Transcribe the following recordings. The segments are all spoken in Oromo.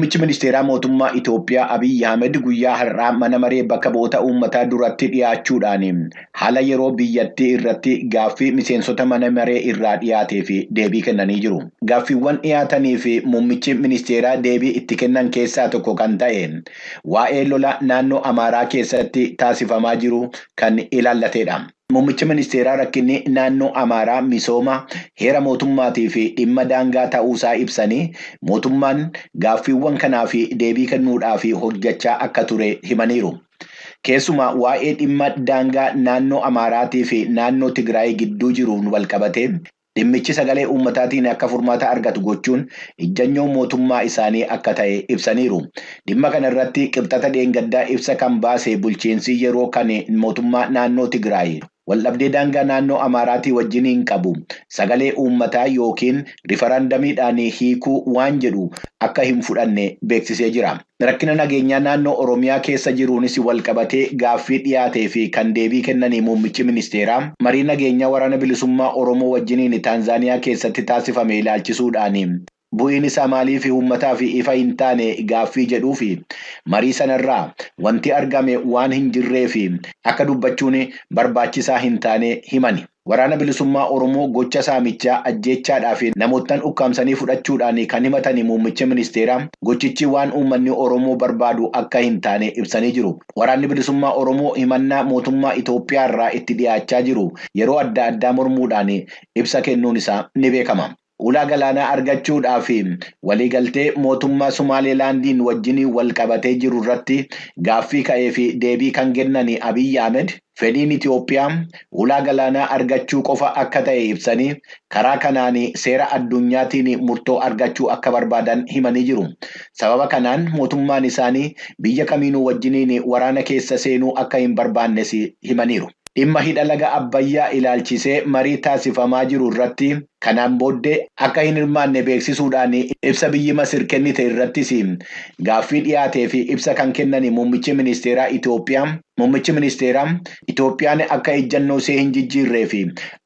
Muummichi ministeeraa mootummaa Itoophiyaa Abiyyi Ahmed guyyaa har'aa mana maree bakka bu'oota uummataa duratti dhiyaachuudhaan haala yeroo biyyattii irratti gaaffii miseensota mana maree irraa dhiyaatee fi deebii kennanii jiru. Gaaffiiwwan dhiyaatanii fi muummichi ministeeraa deebii itti kennan keessaa tokko kan ta'e waa'ee lola naannoo Amaaraa keessatti taasifamaa jiru kan ilaallatedha. Muummichi ministeeraa rakkinni naannoo Amaaraa misooma heera mootummaatii fi dhimma daangaa ta'uusaa ibsanii mootummaan gaaffiiwwan kanaaf deebii kennuudhaaf hojjechaa akka ture himaniiru. Keessumaa waa'ee dhimma daangaa naannoo Amaaraatii fi naannoo Tigraay gidduu jiruun walqabatee dhimmichi sagalee uummataatiin akka furmaata argatu gochuun ijjannoo mootummaa isaanii akka ta'e ibsaniiru. Dhimma kana irratti qibxata dheengaddaa ibsa kan baase bulchiinsi yeroo kan mootummaa naannoo Tigraay waldhabdee daangaa naannoo Amaaraatii wajjin hin qabu. Sagalee uummataa yookiin rifarandamiidhaan hiikuu waan jedhu akka hin fudhanne beeksisee jira. Rakkina nageenyaa naannoo Oromiyaa keessa jiruunis walqabatee gaaffii dhiyaatee fi kan deebii kennanii muummichi ministeeraa marii nageenyaa waraana bilisummaa Oromoo wajjiniin Taanzaaniyaa keessatti taasifame ilaalchisuudhaan bu'iin isaa maaliif uummataa fi ifa hin taane gaaffii jedhuu fi marii sanarraa wanti argame waan hin jirree fi akka dubbachuun barbaachisaa hin taane himani. Waraana bilisummaa Oromoo gocha saamichaa ajjeechaadhaa fi namoottan ukkaamsanii fudhachuudhaan kan himatanii muummicha ministeeraa gochichi waan uummanni Oromoo barbaadu akka hin taane ibsanii jiru. Waraanni bilisummaa Oromoo himannaa mootummaa Itoophiyaa irraa itti dhiyaachaa jiru yeroo adda addaa mormuudhaan ibsa kennuun isaa ni beekama. Ulaa galaanaa argachuudhaaf waliigaltee mootummaa Sumaaleelaandiin wajjin wal qabatee jiru irratti gaaffii ka'ee fi deebii kan kennan Abiyyi Ahmed fedhiin Itoophiyaa ulaa galaanaa argachuu qofa akka ta'e ibsanii karaa kanaan seera addunyaatiin murtoo argachuu akka barbaadan himanii jiru. Sababa kanaan mootummaan isaanii biyya kamiinuu wajjiniin waraana keessa seenuu akka hin barbaannes himaniiru. Dhimma hidha laga Abbayyaa ilaalchisee marii taasifamaa jiru irratti kanaan booddee akka hin hirmaanne beeksisuudhaan ibsa biyyi Masir kennite irrattis gaaffii dhiyaatee fi ibsa kan kennan muummichi ministeeraa Itoophiyaa. Muummichi ministeeraa Itoophiyaan akka ejjannoo ishee hin jijjiirree fi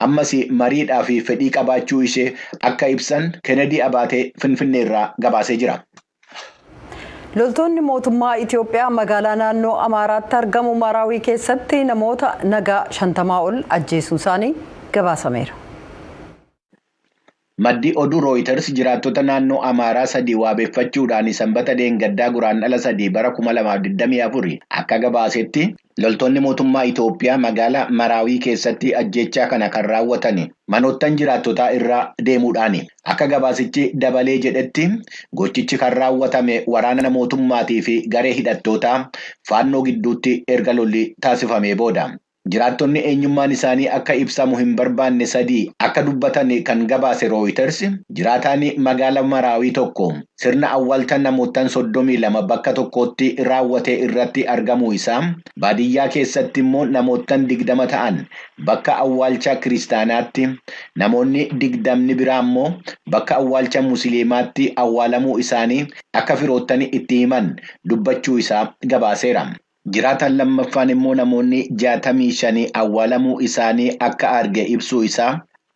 ammas mariidhaa fi fedhii qabaachuu ishee akka ibsan Kennedy Abaatee Finfinnee irraa gabaasee jira. Loltoonni mootummaa Itoophiyaa magaalaa naannoo Amaaraatti argamu Maraawii keessatti namoota nagaa 50 ol ajjeesuun isaanii gabaasameera. Maddi oduu Reuters jiraattota naannoo Amaaraa sadii waabeeffachuudhaan sanbata dheengaddaa guraandhala 3 bara 2024 akka gabaasetti loltoonni mootummaa Itoophiyaa magaalaa Maraawii keessatti ajjeechaa kana kan raawwatan manoottan jiraattotaa irra deemuudhaani. Akka gabaasichi dabalee jedhetti gochichi kan raawwatame waraana mootummaatii fi garee hidhattootaa faannoo gidduutti erga lolli taasifamee booda. Jiraattonni eenyummaan isaanii akka ibsamu hin barbaanne sadii akka dubbatan kan gabaase Reuters jiraataan magaala Maraawii tokko sirna awwaalcha namoottan 32 bakka tokkotti raawwate irratti argamuu isaa baadiyyaa keessatti immoo namoottan 20 ta'an bakka awwaalcha kiristaanaatti namoonni 20 biraa immoo bakka awwaalcha musliimaatti awwaalamuu isaanii akka firoottan itti himan dubbachuu isaa gabaaseera. Jiraataan lammaffaan immoo namoonni 65 awwaalamuu isaanii akka arge ibsuu isaa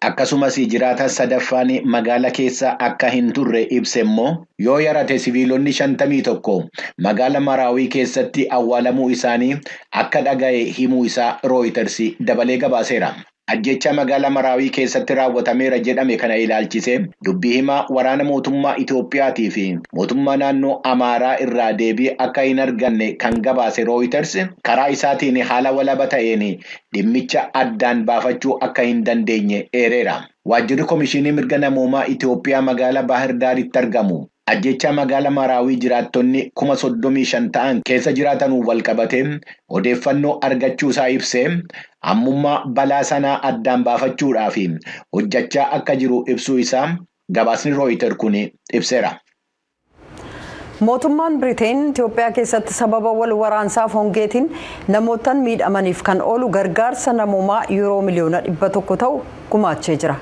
akkasumas jiraataan sadaffaan magaala keessa akka hin turre ibse immoo yoo yarate siviilonni 51 magaala Maraawii keessatti awwaalamuu isaanii akka dhaga'e himuu isaa Reuters dabalee gabaaseera. Ajjeechaa magaalaa Maraawii keessatti raawwatameera jedhame kana ilaalchisee dubbii himaa waraana mootummaa Itoophiyaatii fi mootummaa naannoo Amaaraa irraa deebii akka hin arganne kan gabaase Reuters karaa isaatiin haala walaba ta'een dhimmicha addaan baafachuu akka hin dandeenye eereera. Waajjirri Komishinii Mirga Namoomaa Itoophiyaa magaalaa Baahir Daaritti argamu. Ajjeechaa magaalaa Maraawii jiraattonni 35,000 ta'an keessa jiraatan walqabatee odeeffannoo argachuu isaa ibsee ammummaa balaa sanaa addaan baafachuudhaaf hojjechaa akka jiru ibsuu isaa gabaasni Reuters kun ibseera. Mootummaan Biriteen Itoophiyaa keessatti sababa wal waraansaaf hongeetiin namootaan miidhamaniif kan oolu gargaarsa namoomaa yuuroo miliyoona 100 ta'u gumaachee jira.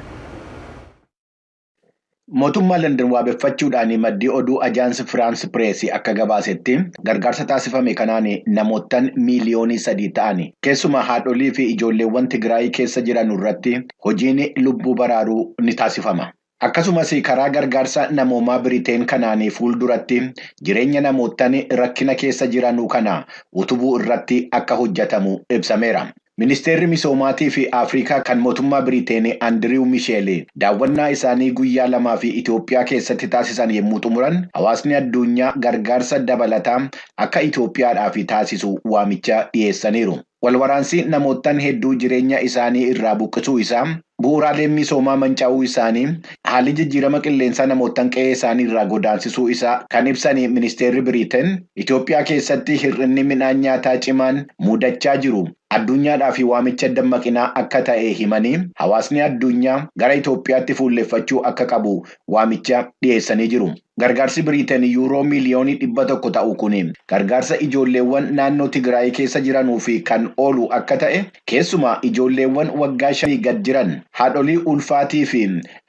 Mootummaa London waabeffachuudhaan maddii oduu Ajaansi Firaans Pirees akka gabaasetti gargaarsa taasifame kanaan namoottan miiliyoonii 3 ta'an keessumaa haadholii fi ijoolleewwan Tigraay keessa jiran irratti hojiin lubbuu baraaruu ni taasifama. Akkasumas karaa gargaarsa namoomaa Biriteen kanaan fuulduratti jireenya namootaan rakkina keessa jiranuu kana utubuu irratti akka hojjetamu ibsameera. Ministeerri misoomaatii fi Afrikaa kan mootummaa Biriteen Andiriw Misheel daawwannaa isaanii guyyaa lamaa fi Itoophiyaa keessatti taasisan yommuu xumuran hawaasni addunyaa gargaarsa dabalataa akka Itoophiyaadhaaf taasisu waamicha dhiyeessaniiru. Walwaraansi namootaan hedduu jireenya isaanii irraa buqqisuu isaa, bu'uuraaleen misoomaa manca'uu isaanii, haalli jijjiirama qilleensaa namootaan qe'ee isaanii irraa godaansisuu isaa kan ibsan ministeerri Biriteen Itoophiyaa keessatti hir'inni midhaan nyaataa cimaan mudachaa jiru. Addunyaadhaaf waamicha dammaqinaa akka ta'e himanii hawaasni addunyaa gara Itoophiyaatti fuulleffachuu akka qabu waamicha dhiyeessanii jiru. Gargaarsi Biriteen yuuroo miiliyoonii 100 ta'u kun gargaarsa ijoolleewwan naannoo Tigraay keessa jiranuu fi kan oolu akka ta'e keessumaa ijoolleewwan waggaa 5 gad jiran haadholii ulfaatii fi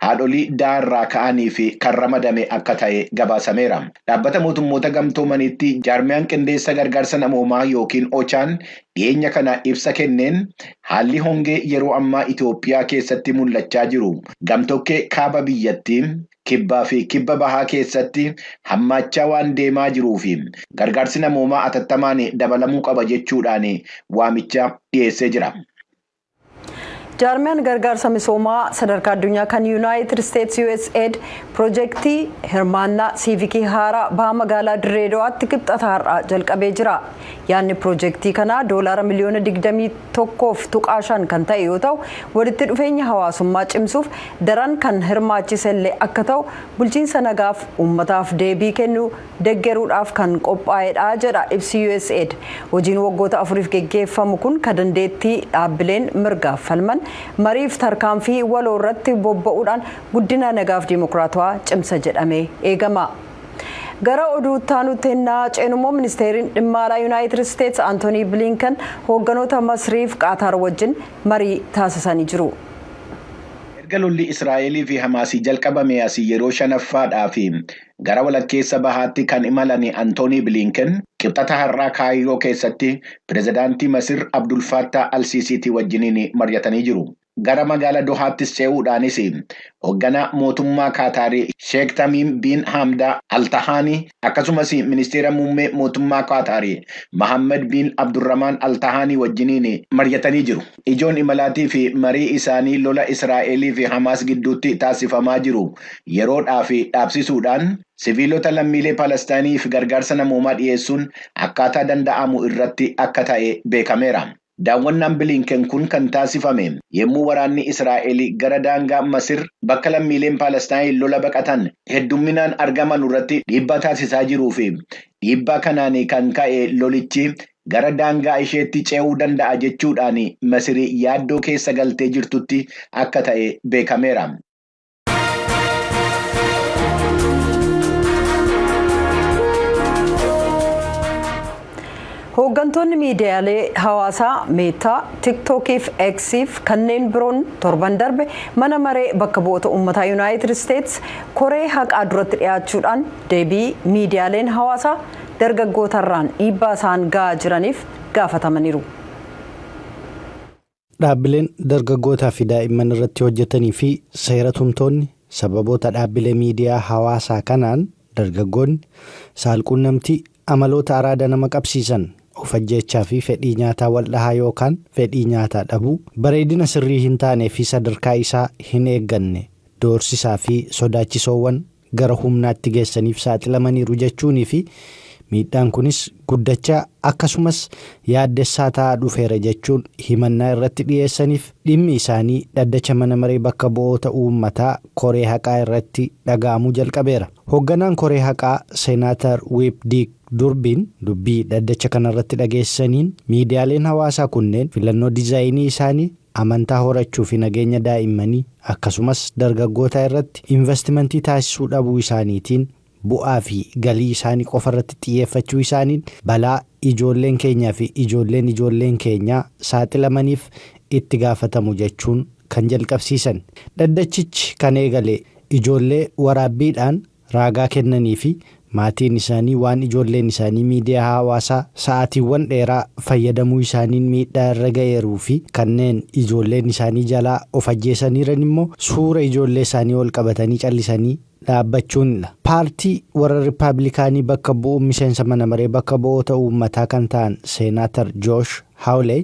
haadholii daarraa ka'anii fi kan ramadame akka ta'e gabaasameera. Dhaabbata mootummoota gamtoomaniitti jaarmiyaan qindeessa gargaarsa namoomaa yookiin Ochaan dhiyeenya kana ibsa kenneen haalli hongee yeroo ammaa Itoophiyaa keessatti mul'achaa jiru gamtokkee kaaba biyyattii kibbaa fi kibba bahaa keessatti hammaachaa waan deemaa jiruu fi gargaarsi namoomaa atattamaan dabalamuu qaba jechuudhaan waamicha dhiyeessee jira. Jaarmiyaan gargaarsa misoomaa sadarkaa addunyaa kan Yuunaayitid Isteets USAID piroojeektii hirmaannaa siivikii haaraa baha magaalaa Dirree Dawaatti qibxata har'aa jalqabee jira. Yaadni piroojeektii kanaa doolaara miliyoona 21.5 kan ta'e yoo ta'u walitti dhufeenya hawaasummaa cimsuuf daran kan hirmaachise illee akka ta'u bulchiinsa nagaaf uummataaf deebii kennu deggeruudhaaf kan qophaa'edha jedha ibsi USAID. Hojiin waggoota 4 geggeeffamu kun kan dandeettii dhaabbileen mirgaaf falman mariif tarkaanfii waloo irratti bobba'uudhaan guddina nagaaf dimokiraatawaa cimsa jedhamee eegama. Gara oduu taanutti ennaa ceenummoo ministeeriin dhimma alaa Yuunaayitid Isteets Antoonii Bilinkan hoogganoota Masriif Qaataar wajjin marii taasisanii jiru. Erga lolli Israa'elii fi Hamaasii jalqabame asii yeroo shanaffaadhaaf gara walakkeessa bahaatti kan imalan Antoonii Bilinkan qibxata har'aa Kaayiroo keessatti pirezidaantii Masir Abdul Fattah Al-Siisiitii wajjiniin mari'atanii jiru. Gara magaalaa Dohaattis ce'uudhaanis hoogganaa mootummaa Kaataarii Sheek Tamiim bin Hamdaa Al-Tahaanii akkasumas ministeera muummee mootummaa Kaataarii Mahammad bin Abdurramaan Al-Tahaanii wajjiniin mari'atanii jiru. Ijoon imalaatii fi marii isaanii lola Israa'elii fi Hamaas gidduutti taasifamaa jiru yeroodhaa fi dhaabsisuudhaan siviilota lammiilee Palestaaniif gargaarsa namoomaa dhiyeessuun akkaataa danda'amu irratti akka ta'e beekameera. Daawwannaan Bilinken kun kan taasifame yommuu waraanni Israa'el gara daangaa Masir bakka lammiileen Palestaan lola baqatan heddumminaan argaman irratti dhiibbaa taasisaa jiruu fi dhiibbaa kanaan kan ka'e lolichi gara daangaa isheetti ce'uu danda'a jechuudhaan Masir yaaddoo keessa galtee jirtutti akka ta'e beekameera. Hooggantoonni miidiyaalee hawaasaa Meetaa, Tiiktookii fi Eksiif kanneen biroon torban darbe mana maree bakka bu'oota uummataa Yuunaayitid Isteets koree haqaa duratti dhiyaachuudhaan deebii miidiyaaleen hawaasaa dargaggootarraan dhiibbaa isaan ga'aa jiraniif gaafatamaniiru. Dhaabbileen dargaggootaa fi daa'imman irratti hojjetanii fi seera tumtoonni sababoota dhaabbilee miidiyaa hawaasaa kanaan dargaggoonni saalquunnamtii amaloota araada nama qabsiisan of ajjeechaa fi fedhii nyaataa wal dhahaa yookaan fedhii nyaataa dhabuu bareedina sirrii hin taanee fi sadarkaa isaa hin eegganne doorsisaa fi sodaachisoowwan gara humnaatti geessaniif saaxilamaniiru jechuunii fi miidhaan kunis guddachaa akkasumas yaaddessaa ta'aa dhufeera jechuun himannaa irratti dhiyeessaniif dhimmi isaanii dhaddacha mana maree bakka bu'oota uummataa koree haqaa irratti dhaga'amuu jalqabeera. Hoogganaan koree haqaa Seenaatar Wiip Diik Durbiin dubbii dhaddacha kanarratti dhageessaniin miidiyaaleen hawaasaa kunneen filannoo diizaayinii isaanii amantaa horachuu fi nageenya daa'immanii akkasumas dargaggoota irratti investimentii taasisuu dhabuu isaaniitiin bu'aa fi galii isaanii qofarratti xiyyeeffachuu isaaniin balaa ijoolleen keenyaa fi ijoolleen keenyaa saaxilamaniif itti gaafatamu jechuun kan jalqabsiisan. Dhaddachichi kan eegale ijoollee waraabbiidhaan raagaa kennanii fi Maatiin isaanii waan ijoolleen isaanii miidiyaa hawaasaa sa'aatiiwwan dheeraa fayyadamuu isaaniin miidhaa irra ga'eeruu fi kanneen ijoolleen isaanii jalaa of ajjeesaniiran immoo suura ijoollee isaanii ol qabatanii callisanii dhaabbachuunidha. Paartii warra Rippaabilikaanii bakka bu'uun miseensa mana maree bakka bu'oota uummataa kan ta'an Seenaatar Joosh Haawulee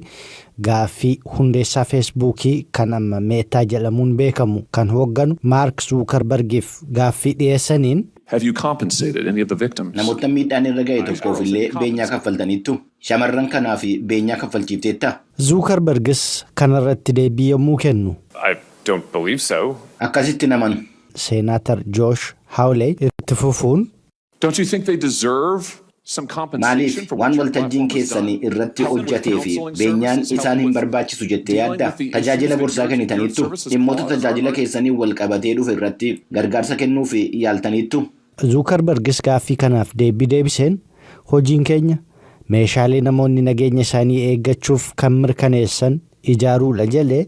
gaaffii hundeessaa Feesbuukii kan amma Meetaa jedhamuun beekamu kan hoogganu Maark Zuukarbargiif gaaffii dhiyeessaniin. Have you compensated any of the victims? Namoota miidhaan irra ga'e tokkoof illee beenyaa kaffaltaniittu. Shamarran kanaaf beenyaa kaffalchiifteetta. Zuukarbargis kanarratti deebii yommuu kennu. I don't believe so. Akkasitti naman. Seenaatar Joosh Haawulee itti fufuun. Don't you think they deserve some compensation Maaliif for waan what your waltajjiin platform has keessanii done? irratti Hasn't the hojjetee fi counseling beenyaan services isaan helped hin with barbaachisu jettee dealing yaadda? with the Tajaajila issues that gorsaa your kennitaniittu services dhimmoota caused tajaajila are keessanii wal qabatee dhufe irratti gargaarsa kennuuf yaaltaniittu. Zuukarbargis gaaffii kanaaf deebii deebiseen hojiin keenya meeshaalee namoonni nageenya isaanii eeggachuuf kan mirkaneessan ijaaruudha jedhee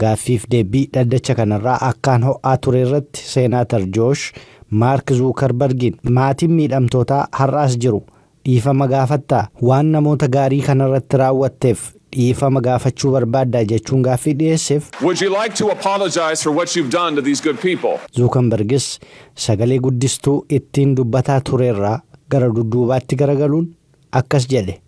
gaaffiif deebii dhaddacha kanarraa akkaan ho'aa ture irratti Seenaatar Joosh Maark Zuukarbargiin maatiin miidhamtootaa har'aas jiru dhiifama gaafattaa waan namoota gaarii kanarratti raawwatteef dhiifama gaafachuu barbaaddaa jechuun gaaffii dhiyeesseef. Would you like to apologize for what you've done to these good people? Zuukarbargis sagalee guddistuu ittiin dubbataa turerraa gara dudduubaatti garagaluun akkas jedhe.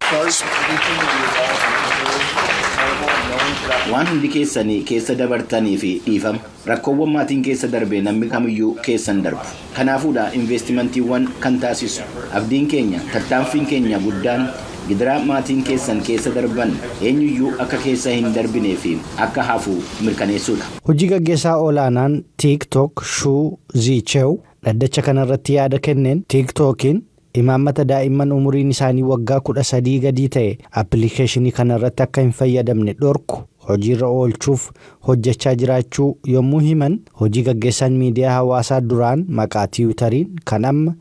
Waan hundi keessanii keessa dabartanii fi dhiifama. Rakkoowwan maatiin keessa darbe namni kamiyyuu keessan darbu. Kanaafuudha investimantiiwwan kan taasisu. Abdiin keenya, tattaaffiin keenya guddaan gidiraa maatiin keessan keessa darban eenyuyyuu akka keessa hin darbinee fi akka hafu mirkaneessuudha. Hojii gaggeessaa olaanaan TikTok Shuu Ziichew dhaddacha kanarratti yaada kenneen TikTokiin imaammata daa'imman umuriin isaanii waggaa 13 gadii ta'e appilikeeshinii kanarratti akka hin fayyadamne dhorku hojiirra oolchuuf hojjechaa jiraachuu yommuu himan hojii gaggeessaan miidiyaa hawaasaa duraan maqaa tiwutariin kan amma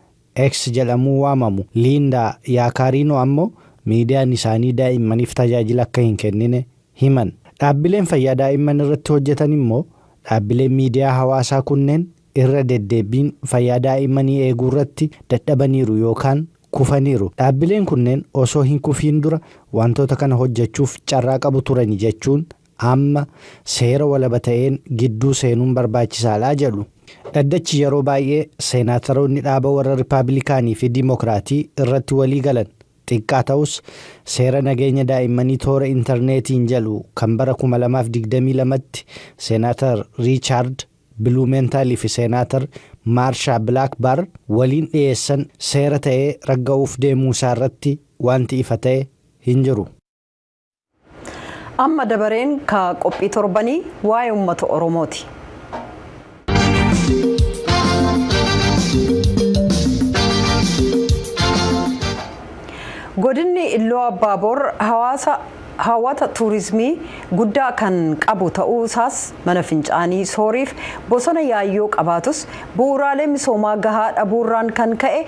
X jedhamuu waamamu Liindaa Yaakaariinoo ammoo miidiyaan isaanii daa'immaniif tajaajila akka hin kennine himan. Dhaabbileen fayyaa daa'imman irratti hojjetan immoo dhaabbileen miidiyaa hawaasaa kunneen irra deddeebiin fayyaa daa'immanii eeguu irratti dadhabaniiru yookaan kufaniiru. Dhaabbileen kunneen osoo hin kufiin dura wantoota kana hojjechuuf carraa qabu turani jechuun amma seera walaba ta'een gidduu seenuun barbaachisaadha jedhu. Dhaddachi yeroo baay'ee seenaataroonni dhaaba warra Rippaabilikaanii fi Dimookiraatii irratti walii galan. Xiqqaa ta'us seera nageenya daa'immanii toora intarneetiin jedhu kan bara 2022tti Seenaatar Riichaard Biluumentaalii fi Seenaatar Maarshaa Bilaakbar waliin dhiyeessan seera ta'ee ragga'uuf deemuu isaa irratti wanti ifa ta'e hin jiru. Amma dabareen ka qophii torbanii waa'ee uummata Oromooti. Godinni Illuu Abbaaboor hawaasa hawwata tuurizimii guddaa kan qabu ta'uu isaas mana fincaanii sooriif bosona yaayyoo qabaatus bu'uuraalee misoomaa gahaa dhabuurraan kan ka'e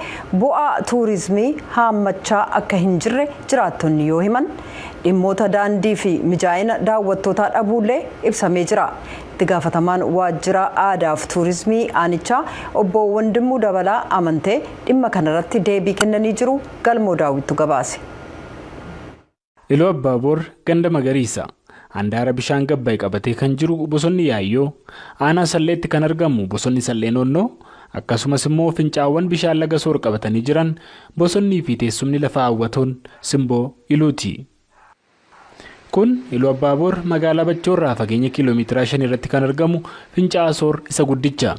bu'aa tuurizimii haammachaa akka hin jirre jiraattonni yoo himan dhimmoota daandii fi mijaa'ina daawwattootaa dhabuullee ibsamee jira. Itti gaafatamaan waajjira aadaaf tuurizimii aanichaa obbo Wandimuu Dabalaa amantee dhimma kanarratti deebii kennanii jiru galmoo daawwittu gabaase. Iluu Abbaaboor ganda magariisa handaara bishaan gabbaa'e qabatee kan jiru bosonni yaayyoo aanaa salleetti kan argamu bosonni salleen onnoo akkasumas immoo fincaawwan bishaan laga soor qabatanii jiran bosonnii fi teessumni lafa hawwatoon simboo iluuti. Kun Iluu Abbaaboor magaalaa Bachoorraa fageenya kiiloomeetira 5 irratti kan argamu fincaa'aa soor isa guddicha.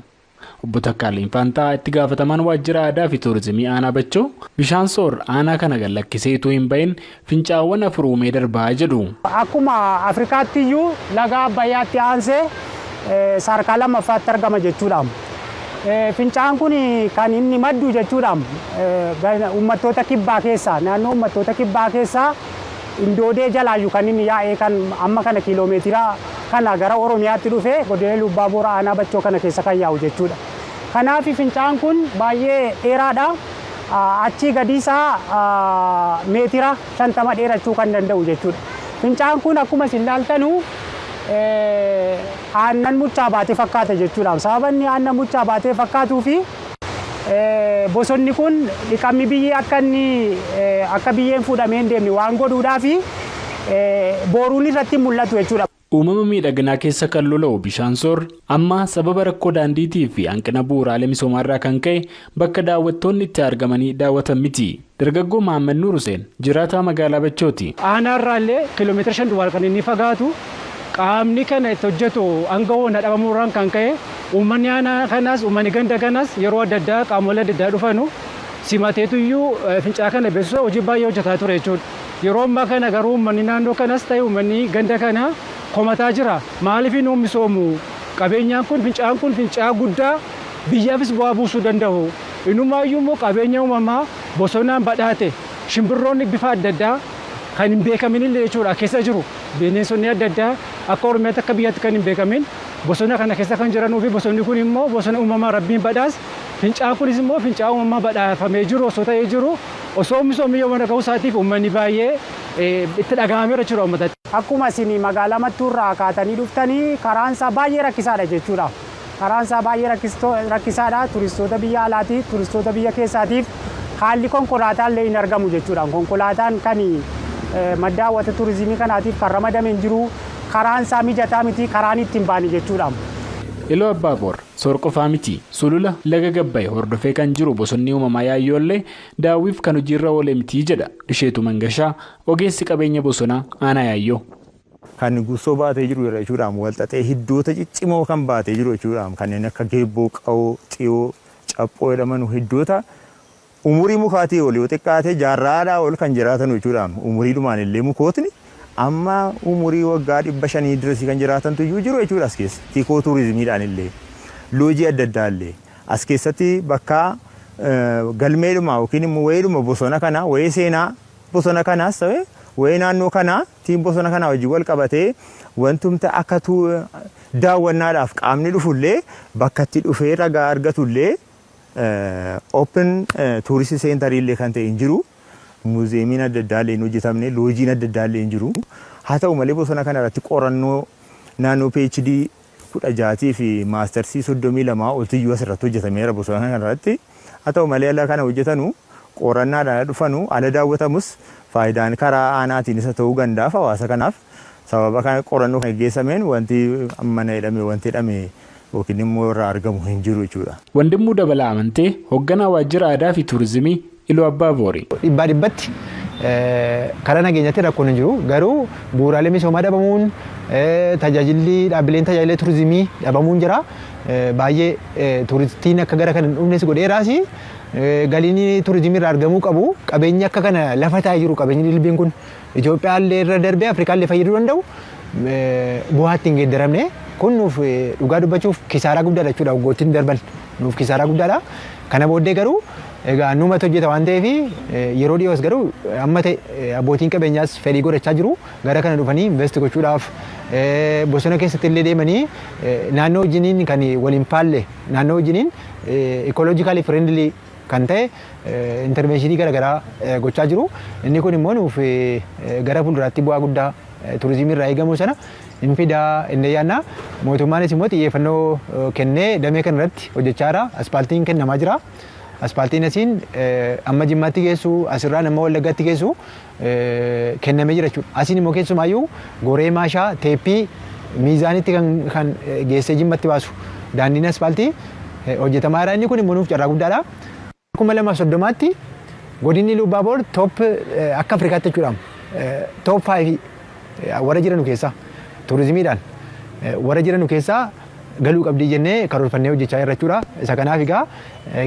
Obbo Takkaaleen Faantaa itti gaafatamaan waajjira aadaa fi tuurizimii aanaa Bachoo bishaan soor aanaa kana gad lakkisee utuu hin bahin fincaawwan afur uumee darbaa jedhu. Akkuma Afrikaatti iyyuu laga Abbayyaatti aansee sadarkaa lammaffaatti argama jechuudha. Fincaa'aan kun kan inni maddu jechuudha. Uummattoota kibbaa keessaa naannoo uummattoota kibbaa keessaa Indoodee jalaayyuu kan inni yaa'ee kan amma kana kiiloomeetira kana gara Oromiyaatti dhufee godina Iluu Abbaaboor aanaa Bachoo kana keessa kan yaa'u jechuudha. Kanaaf fincaa'aan kun baay'ee dheeraadha. Achii gadiisaa meetira 50 dheerachuu kan danda'u jechuudha. Fincaa'aan kun akkuma isin ilaaltanu aannan muchaa baatee fakkaata jechuudha. Sababa inni aannan muchaa baatee fakkaatuu fi Bosonni kun dhiqamni biyyee akka inni akka biyyeen fuudhamee hin deemne waan godhuudhaaf booruun irratti mul'atu jechuudha. Uumama miidhaginaa keessa kan lola'u bishaan soor amma sababa rakkoo daandiitii fi hanqina bu'uuraalee misoomaarraa kan ka'e bakka daawwattoonni itti argamanii daawwatan miti. Dargaggoo Mahammad Nuur Hussein jiraataa magaalaa Bachooti. Aanaarraallee kiiloomeetira 5 duwwaa kan inni fagaatu qaamni kana itti hojjetu hanga hoona dhabamuurraan kan ka'e uummanni aanaa kanaas uummanni ganda kanaas yeroo adda addaa qaamolee adda addaa dhufanu simateetuyyuu fincaa'aa kana beeksisa hojii baay'ee hojjetaa ture jechuudha. Yeroo ammaa kana garuu uummanni naannoo kanas ta'e uummanni ganda kanaa komataa jira. Maaliif hin misoomu? Qabeenyaan kun fincaa'aan kun fincaa'aa guddaa biyyaafis bu'aa buusuu danda'u. Inumaayyuu immoo qabeenya uumamaa bosonaan badhaate shimbirroonni bifa adda addaa kan hin beekamin illee jechuudha keessa jiru. Bineensonni adda addaa akka Oromiyaatti akka biyyaatti kan hin beekamin bosona kana keessa kan jiranuu fi bosonni kun immoo bosona uumamaa rabbiin badhaas. Fincaa'aan kunis immoo fincaa'aa uumamaa badhaafamee jiru osoo ta'ee jiru osoo misoomni yoo mana ga'uu isaatiif uummanni baay'ee itti dhaga'ameera jechuudha uummatatti. Akkuma isin magaalaa Mattuurraa kaatanii dhuftanii karaan isaa baay'ee rakkisaadha jechuudha. Karaan isaa baay'ee rakkisaadha. Turistoota biyya alaatiif, turistoota biyya keessaatiif haalli konkolaataa illee hin argamu jechuudha. Konkolaataan kan madda hawwata turizimii kanaatiif kan ramadame hin jiru. Karaan isaa mijataa miti, karaan ittiin baane jechuudha. Iluu Abbaaboor soor qofaa miti sulula laga Gabbaye hordofee kan jiru bosonni uumamaa yaayyoollee daawwiif kan hojiirra oole miti jedha Isheetu Mangashaa ogeessi qabeenya bosonaa aanaa yaayyoo. Kan gusoo baatee jiru jechuudhaan walxaxee hiddoota ciccimoo kan baatee jiru jechuudhaan kanneen akka geebboo, qawoo, xiyoo, caphoo jedhaman hiddoota umurii mukaatii ol yoo xiqqaate jaarraadhaa ol kan jiraatan jechuudhaan umuriidhumaan illee mukootni amma umurii waggaa 500 dirasii kan jiraatantu iyyuu jiru jechuudha as keessa. Tikoo turizimiidhaan illee loojii adda addaa illee as keessatti bakka galmeedhuma yookiin immoo wayiidhuma bosona kanaa wayii seenaa bosona kanaas ta'e wayii naannoo kanaa tiin bosona kanaa wajjin wal qabatee wantumta akka daawwannaadhaaf qaamni dhufullee bakka itti dhufee ragaa argatullee open tourist center illee kan ta'e hin jiru. Muuzeemiin adda addaa illee hin hojjetamne, loojiin adda addaa illee hin jiru. Haa ta'u malee bosona kana irratti qorannoo naannoo PhD 16 fi maastarsii 32 oltiyyuu asirratti hojjetameera bosona kana irratti. Haa ta'u malee ala kana hojjetanu qorannaadhaan dhufanu ala daawwatamus faayidaan karaa aanaatiin isa ta'uu gandaaf hawaasa kanaaf sababa kana qorannoo kan geggeessameen wanti mana jedhame wanti jedhame yookiin immoo irraa argamu hin jiru jechuudha. Wandimmuu Dabalaa Amantee hoogganaa waajjira aadaa fi turizimii Iluu Abbaaboori. Dhibbaa dhibbatti karaa nageenyaatti rakkoon hin jiru garuu bu'uuraalee misoomaa dhabamuun tajaajilli dhaabbileen tajaajila turizimii dhabamuun jira. Baay'ee turistiin akka gara kana hin dhufnes godheeraas galiin turizimii irraa argamuu qabu qabeenyi akka kana lafa taa'ee jiru qabeenyi dilbiin kun Itoophiyaallee irra darbee Afrikaallee fayyaduu danda'u bu'aatti hin geeddaramne kun nuuf dhugaa dubbachuuf kisaaraa guddaadha jechuudha waggoottiin darban nuuf kisaaraa guddaadha. Kana booddee garuu egaa numatu hojjeta waan ta'eef yeroo dhiyoos garuu amma ta'e abbootiin qabeenyaas fedhii godhachaa jiru gara kana dhufanii invest gochuudhaaf bosona keessatti illee deemanii naannoo wajjiniin kan waliin faalle naannoo wajjiniin ecologically friendly kan ta'e interventionii garaagaraa gochaa jiru. Inni kun immoo nuuf gara fuulduraatti bu'aa guddaa turizimii irraa eegamu sana hin fidaa inni yaadna. Mootummaanis immoo xiyyeeffannoo kennee damee kana irratti hojjechaa jira. Aspaaltiin kennamaa jira. Aspaaltiin asiin amma Jimmaatti geessu asirraa nama Wallaggaatti geessu kennamee jira jechuudha. Asiin immoo keessumaayyuu goree maashaa teeppii miizaanitti kan geessee Jimmatti baasu daandiin aspaaltii hojjetamaa jira. Inni kun immoo nuuf carraa guddaadha. 2030tti godinni Iluu Abbaaboor top akka Afrikaatti jechuudha. Top 5 warra jiranu keessaa turizimiidhaan warra jiranu keessaa galuu qabdii jennee karoorfannee hojjechaa jirra jechuudha. Isa kanaaf egaa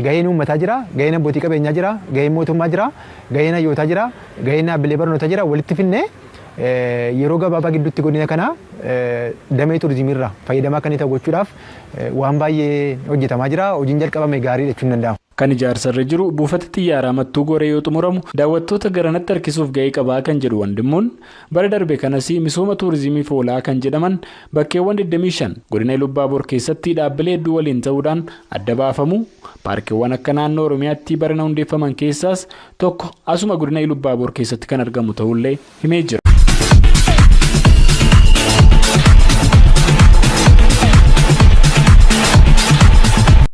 gaheen uummataa jira, gaheen abbootii qabeenyaa jira, gaheen mootummaa jira, gaheen hayyootaa jira, gaheen dhaabbilee barnootaa jira walitti finnee yeroo gabaabaa gidduutti godina kana damee turizimiirraa fayyadamaa akka inni ta'u gochuudhaaf waan baay'ee hojjetamaa jira. Hojiin jalqabame gaarii jechuun danda'ama. Kan ijaarsarra jiru buufata xiyyaaraa Mattuu Goree yoo xumuramu daawwattoota garanatti harkisuuf gahee qabaa kan jedhu Wandimmuun bara darbe kanas misooma turizimiif oolaa kan jedhaman bakkeewwan 25 godina Iluu Abbaaboor keessatti dhaabbilee hedduu waliin ta'uudhaan adda baafamu paarkiiwwan akka naannoo Oromiyaatti barana hundeeffaman keessaas tokko asuma godina Iluu Abbaaboor keessatti kan argamu ta'ullee himee jira.